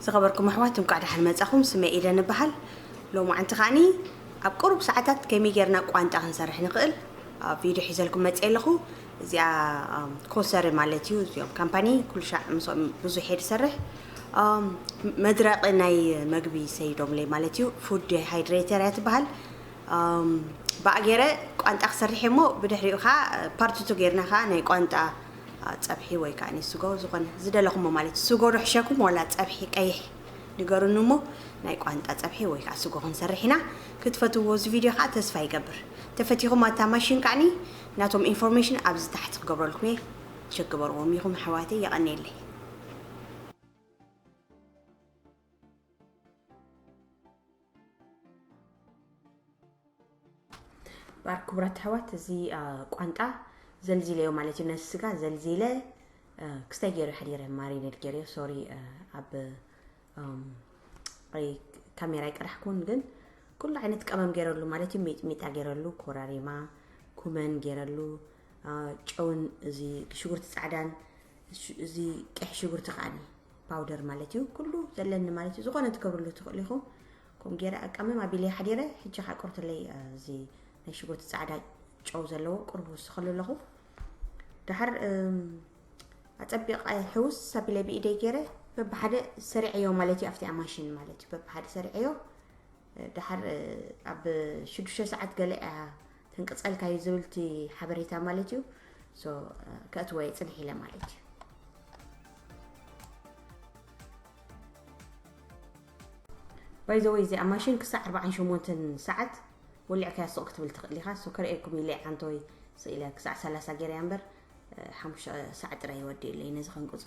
ዝኸበርኩም ኣሕዋት፣ እንኳዕ ደሓን መጻኹም። ስመይ ኢደን እበሃል። ሎማዓንቲ ከዓኒ ኣብ ቁሩብ ሰዓታት ከመይ ጌርና ቋንጣ ክንሰርሕ ንኽእል ኣብ ቪድዮ ሒዘልኩም መጽየ ኣለኹ። እዚኣ፣ ኣም፣ ኮሰሪ ማለት እዩ። እዚኦም ካምፓኒ ኩሉ ሻዕ ምስኦም ብዙሕ እየ ዝሰርሕ። ኣም፣ መድረቒ ናይ መግቢ ሰይዶምለይ ማለት እዩ። ፉድ ሃይድሬተር እያ ትበሃል። ኣም፣ ብኣ ገይረ ቋንጣ ክሰርሕ እየ እሞ ብድሕሪኡ ኸዓ ፓርት ቱ ጌርና ኸዓ ናይ ቋንጣ ጸብሒ ወይ ከዓ ስጎ፣ ዝኾነ ዝደለኹሞ ማለት እዩ። ስጎ ዶ ሕሸኩም ዋላ ጸብሒ ቀይሕ ንገሩኒ እሞ፣ ናይ ቋንጣ ጸብሒ ወይ ከዓ ስጎ ክንሰርሕ ኢና። ክትፈትውዎ እዚ ቪድዮ ከዓ ተስፋ ይገብር። ተፈቲኹም ኣታ ማሽን ከዓኒ ናቶም ኢንፎርሜሽን ኣብዚ ታሕቲ ክገብረልኩም እየ። ቸክ ግበርዎም ኢኹም ኣሕዋተይ፣ የቐንየለይ። ባር ክቡራት ኣሕዋት፣ እዚ፣ አ፣ ቋንጣ ዘልዚለዮ ማለት እዩ። ነዚ ስጋ ዘልዚለ፣ አ፣ ክስታይ ገይረ ሓዲረ ማሪኔት ገይረዮ። ሶሪ፣ አ፣ ኣብ፣ ኣም፣ ኣይ፣ ካሜራ ኣይቀዳሕኩን፣ ግን ኩሉ ዓይነት ቀመም ገይረሉ ማለት እዩ። ሚጥሚጣ ገይረሉ፣ ኮራሪማ፣ ኩመን ገይረሉ፣ አ፣ ጨውን እዚ ሽጉርቲ ጻዕዳን፣ ሽ-፣ እዚ ቀይሕ ሽጉርቲ ከዓኒ ፓውደር ማለት እዩ። ኩሉ ዘለኒ ማለት እዩ። ዝኾነ ትገብርሉ ትኽእሉ ኢኹም። ከምኡ ገይረ ኣቀምም ኣቢለ ሓዲረ። ሕጂ ከዓ ቁርትለይ፣ እ፣ እዚ ናይ ሽጉርቲ ጻዕዳ ጨው ዘለዎ ቁሩብ ወስኸሉ ኣለኹ። ደሓር፣ እም፣ ኣጸቢቐ ሕውስ ኣቢለ ብኢደይ ገይረ በብሓደ ሰሪዐዮ ማለት እዩ። ኣብቲኣ ማሽን ማለት እዩ። በብሓደ ሰሪዐዮ። ደሓር፣ እ፣ ኣብ ሽዱሽተ ሰዓት ገለ እያ ተንቅጸልካ እዩ ዝብል እቲ ሓበሬታ ማለት እዩ። ሶ፣ እ፣ ከእትዎ እየ ጽንሕ ኢለ ማለት እዩ። ባይ ዘ ወይ፣ እዚኣ ማሽን ክሳዕ ኣርባዓን ሸሞንተን ሰዓት ወሊዕካያ ስቕ ክትብል ትኽእል ኢኻ። ሶ፣ ከርእየኩም ኢለ ዓንተወይ ስቕ ኢለ ክሳዕ ሰላሳ ገይረያ እምበር፣ እ፣ ሓሙሽተ ሰዓት ጥራይ ይወድእ ኢለይ ነዚ ከንቅጾ።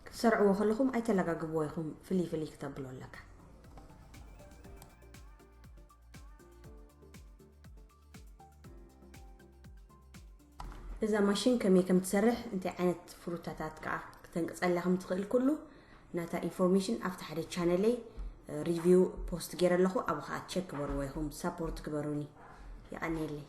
ክትሰርዕዎ ከለኹም ኣይተለጋግብዎ ኢኹም፣ ፍልይ ፍልይ ክተብሎ ኣለካ። እዛ ማሽን ከመይ ከም ትሰርሕ፣ እንታይ ዓይነት ፍሩታታት ከኣ ክተንቅጸላ ከም ትኽእል ኩሉ ናታ ኢንፎርሜሽን ኣብቲ ሓደ ቻነለይ ሪቪው ፖስት ገይረ ኣለኹ። ኣብኡ ከኣ ቸክ ግበርዎ ኢኹም፣ ሳፖርት ግበሩኒ። የቐንየለይ።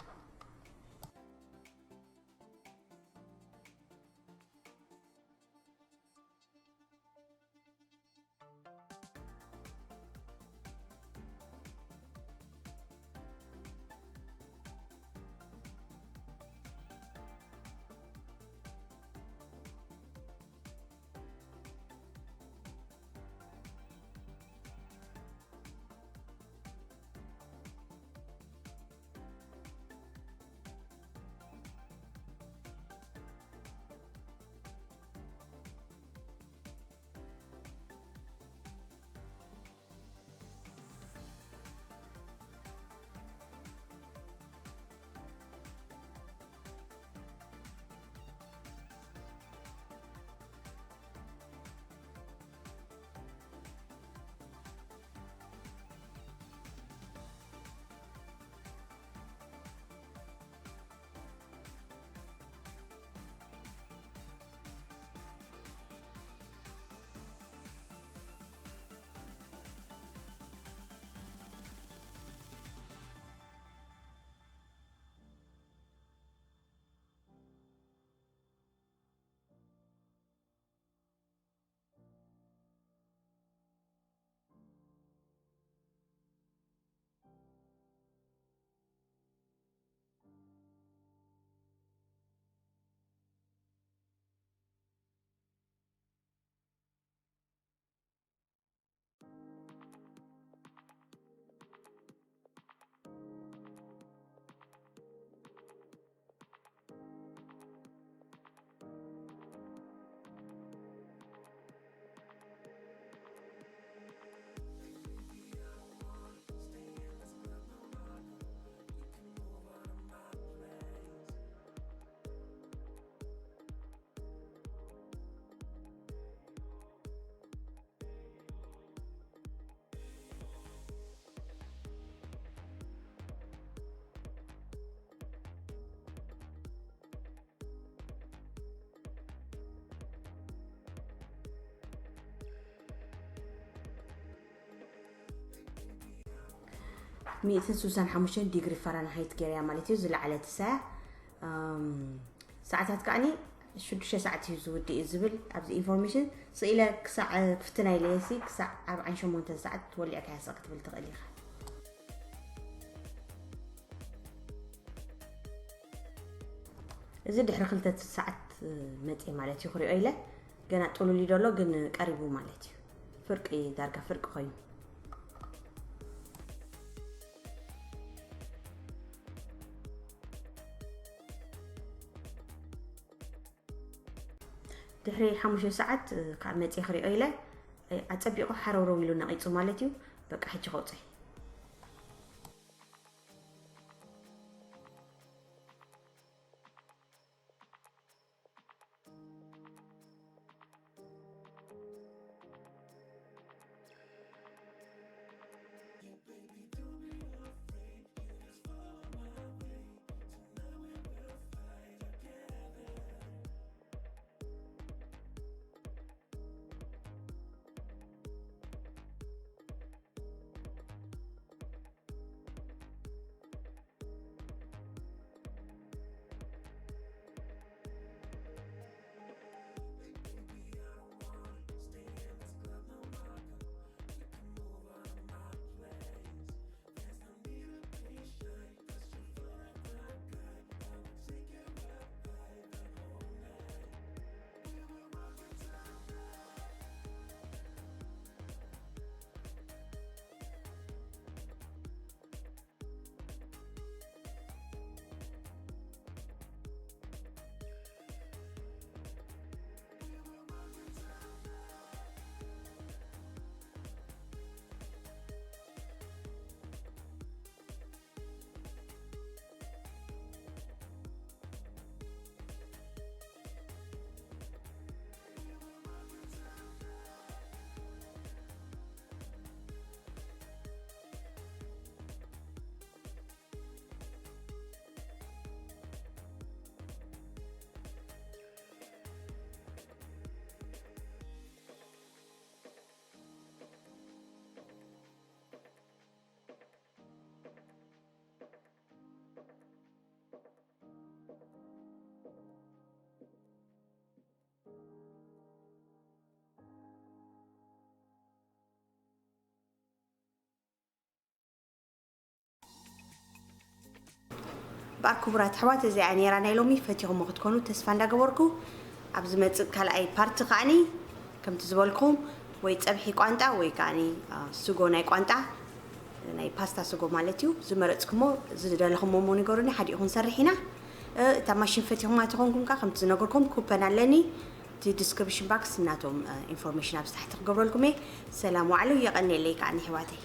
ሚእትን ስሳን ሓሙሽተን ዲግሪ ፋራንሃይት ገይረያ ማለት እዩ። ዝለዓለት እሳያ ሰዓታት ከዓኒ ሽዱሽተ ሰዓት እዩ ዝውድእ እዩ ዝብል ኣብዚ ኢንፎርሜሽን ስኢለ ክሳዕ ክፍትና ኢለየሲ ክሳዕ ኣርባዓን ሸሞንተን ሰዓት ወሊዕካ ያሰ ክትብል ትኽእል ኢኻ። እዚ ድሕሪ ክልተ ሰዓት መፅእ ማለት እዩ ክሪኦ ኢለ። ገና ጥሉል እዩ ደሎ ግን ቀሪቡ ማለት እዩ። ፍርቂ ዳርጋ ፍርቂ ኮይኑ። ድሕሪ ሓሙሽተ ሰዓት ከዓ መፅእ ክሪኦ ኢለ። ኣፀቢቑ ሓረውረው ኢሉ ነቒፁ ማለት እዩ። በቃ ሕጂ ከውፅእ። እምበኣር ክቡራት ኣሕዋት፣ እዚኣ ነይራ ናይ ሎሚ። ፈቲኹሞ ክትኮኑ ተስፋ እንዳገበርኩ፣ ኣብ ዝመጽእ ካልኣይ ፓርቲ ከዓኒ ከምቲ ዝበልኩም ወይ ጸብሒ ቋንጣ ወይ ከዓኒ፣ አ፣ ስጎ ናይ ቋንጣ፣ ናይ ፓስታ ስጎ ማለት እዩ። ዝመረጽኩሞ ዝደለኹሞ እሞ ንገሩኒ፣ ሓዲኡ ክንሰርሕ ኢና። እ፣ እታ ማሽን ፈቲኹማ ተኾንኩም ከኣ ከምቲ ዝነገርኩም ኩፐን ኣለኒ። እቲ ዲስክሪፕሽን ባክስ ናቶም፣ እ፣ ኢንፎርሜሽን ኣብዚ ታሕቲ ክገብረልኩም እየ። ሰላም ዋዕሉ፣ የቐንየለይ ከዓኒ ኣሕዋተይ።